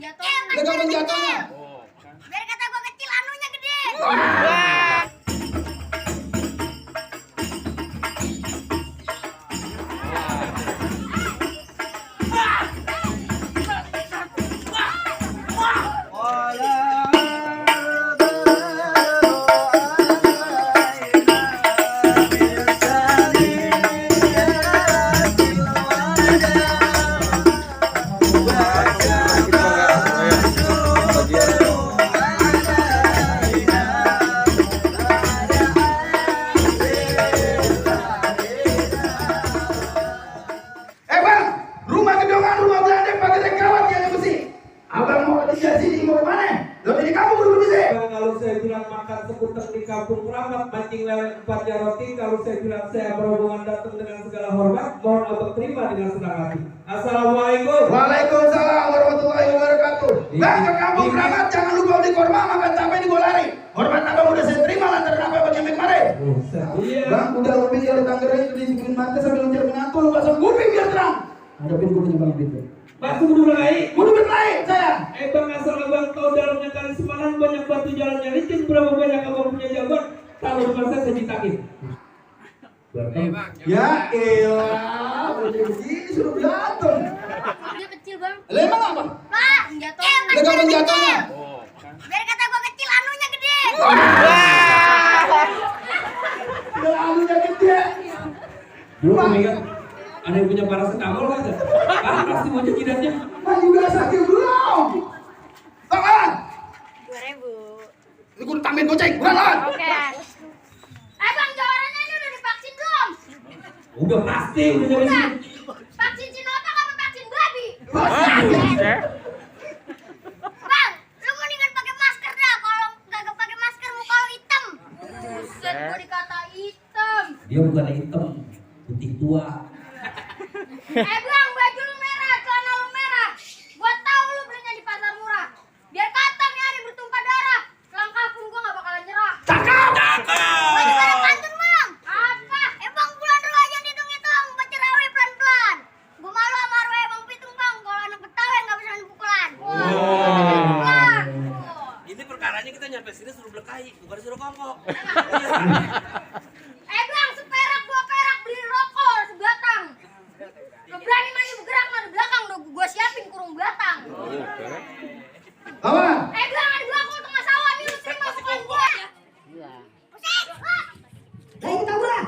jatuhnya. Udah gampang jatuhnya. Biar kata gua kecil, anunya gede. Bang, rumah gedongan, rumah Belanda pakai rekawat yang besi. Abang mau kerja sini mau kemana? Lo di kampung belum bisa. Kalau saya bilang makan sekuteng di kampung keramat, mancing lele 4 roti. Kalau saya bilang saya berhubungan datang dengan segala hormat, mohon abang terima dengan senang hati. Assalamualaikum. Waalaikumsalam warahmatullahi wabarakatuh. Bang, ke kampung keramat jangan lupa di korma makan cabai di golari. Hormat abang udah saya terima lantaran apa bang yang kemarin. Iya. Bang, udah lebih kalau tanggerang itu dibikin mata sambil loncat mengatur, lu pasang kuping biar terang. Hadapin gue punya bang Pintu. Bang, tunggu dulu lagi. Kudu berkelahi, saya. Bang, asal abang tahu dalamnya kali Semarang banyak batu jalannya licin, berapa banyak abang punya jagoan? Kalau rumah saya ditakin. Ya elah, udah begini suruh datang. Dia kecil, Bang. Lah emang apa? Pak, jatuhnya. Udah gampang jatuhnya. Biar kata gua kecil, anunya gede. Udah alunya gede. Dulu kan ada yang punya paracetamol kan? Pasti mau jidatnya. Bang juga sakit belum? Bang, 2.000. ini kudu tambahin goceng, udah lah. Oke. Bang, jawabannya ini udah divaksin belum? Udah pasti, udah nyampe Udah. sini. Vaksin Sinovac apa vaksin babi? Bang, lu mendingan pakai masker dah. Kalau kagak pakai masker muka lu hitam. Buset, gua dikata hitam. Dia bukan hitam, putih tua. Bang, baju lu merah, celana lu merah. Gua tahu lu belinya di pasar murah. Biar kata nih hari bertumpah darah. Langkah pun gua gak bakalan nyerah. Cakep. Gua juga ada pantun, Bang. Apa? Bang, bulan dulu aja dihitung-hitung. Baca rawi pelan-pelan. Gua malu sama arwah Bang Pitung, Bang. Kalau anak Betawi gak bisa main pukulan. Wah. Ini perkaranya kita nyampe sini suruh belekai, bukan suruh kongkok. Bang, seperak dua perak beli rokok sebatang. Lo berani maju bergerak mah di belakang udah gua siapin kurung batang. Apa? Bang, di belakang tengah sawah nih lu terima pukulan gua. Iya. Ayo kita bola.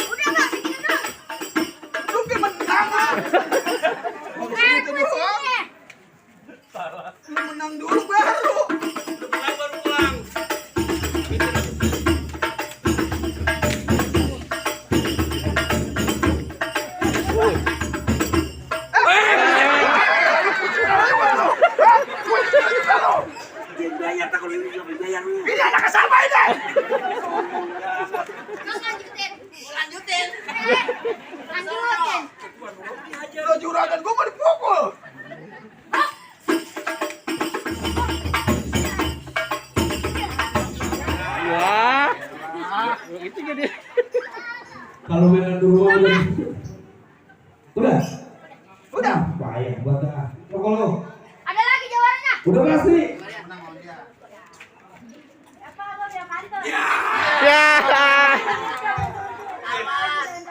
Udah Bang, segini dong. Lu gimana menang? Gue sini. Lu menang dulu baru. Pulang baru pulang. Bayar tak kalau ini juga bayar lu. Ini anak siapa ini? Bang, lanjutin. Lanjutin. Lanjutin. Lo juragan gua mau dipukul. Kalau mainan dulu udah. Udah. Udah. Bahaya buat ah. Rokok lo. Ada lagi jawabannya. Udah pasti. Apa Bang yang kantor?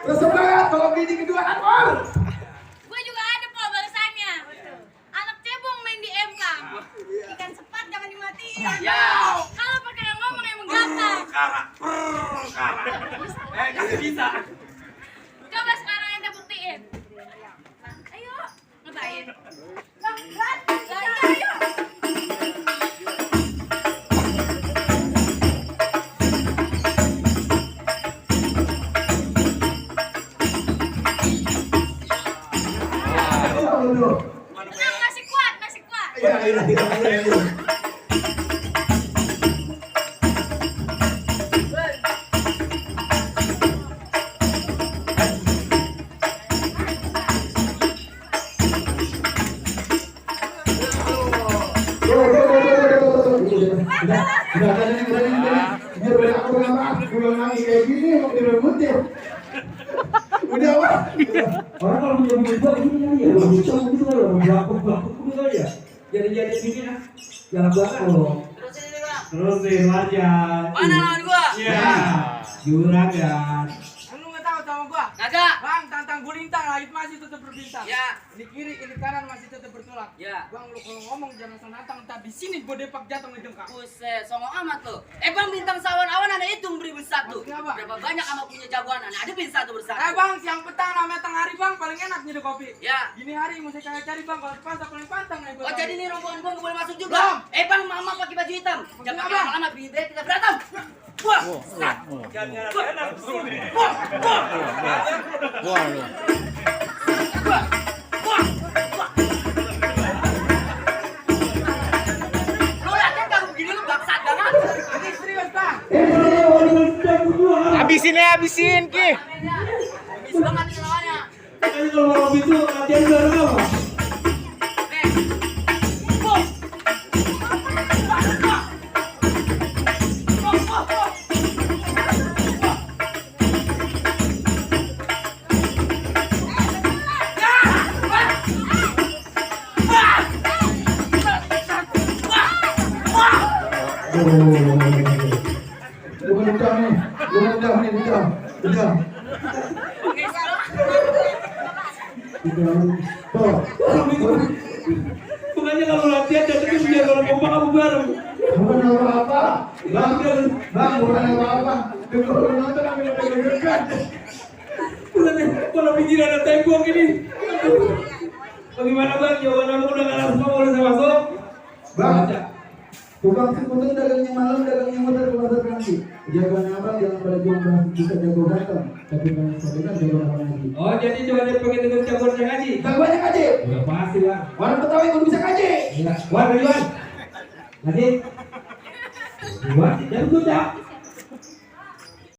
Terus semangat kalau bini kedua akor. Gue juga ada kok balasannya. Anak cebong main di MK. Ikan sepat jangan dimatiin. Kalau pakai yang ngomong emang gampang. Kagak bisa. Coba sekarang ente buktiin. Ayo, ngebayin. Ayo. Tenang, masih kuat. Ya, ayo tinggal aja. Udah apa? Orang kalau punya duit gua ini kali ya, kalau bisa gitu kan orang belakang gitu kali ya. Jadi gini ah. Jangan belakang loh. Terusin aja. Mana lawan gua? Iya. Juragan. Lu nggak tahu sama gua? Kagak. Bang, tantang gulintang, langit masih tetap berbintang. Ya. Ini kiri, ini kanan masih tetap bertolak. Ya. Bang, lu kalau ngomong jangan asal nantang, entar di sini gua depak jatuh ngedengkak. Buset, songong amat lo. Bang, bintang sawan awan ada hitung beri bersatu. Maksudnya apa? Berapa banyak ama punya jagoan anak ada bin satu bersatu. Bang, siang petang namanya tengah hari bang, paling enak nyeduh kopi. Ya. Gini hari mesti cari bang, kalau di pasar paling pantang nih gua. Oh jadi nih rombongan gua nggak boleh masuk Bang. juga. Bang, mama pakai baju hitam. Jangan pakai Bang. lama-lama bibir kita berantem. Wah, Lu lihat kan kamu begini lu bangsat banget. Ini serius bang. Habisin Ki. Habis banget nih lawannya. Ini kalau mau itu latihan bareng apa? Nih. Bom. Bukan udah nih, udah. Bukannya kalau latihan jadi biar kalau kompak kamu bareng. Bukan apa-apa, bang, bukan apa-apa. Kalau nonton ambil dekat. Bukannya kalau bikin ada tembok ini. Bagaimana bang? Jawaban kamu udah nggak langsung boleh saya masuk? Bang, tukang sekutu dagangnya malam, dagangnya muter ke pasar nanti. Jagoan abang jangan pada jual bisa jago datang, tapi kalau saya kan jago apa lagi. Oh jadi coba dia pakai dengan jagoannya ngaji? Jagoannya kaji. Udah pasti bang. Orang Betawi kudu bisa kaji. Iya. Wan, Wan. Ngaji. Wan, jangan buta.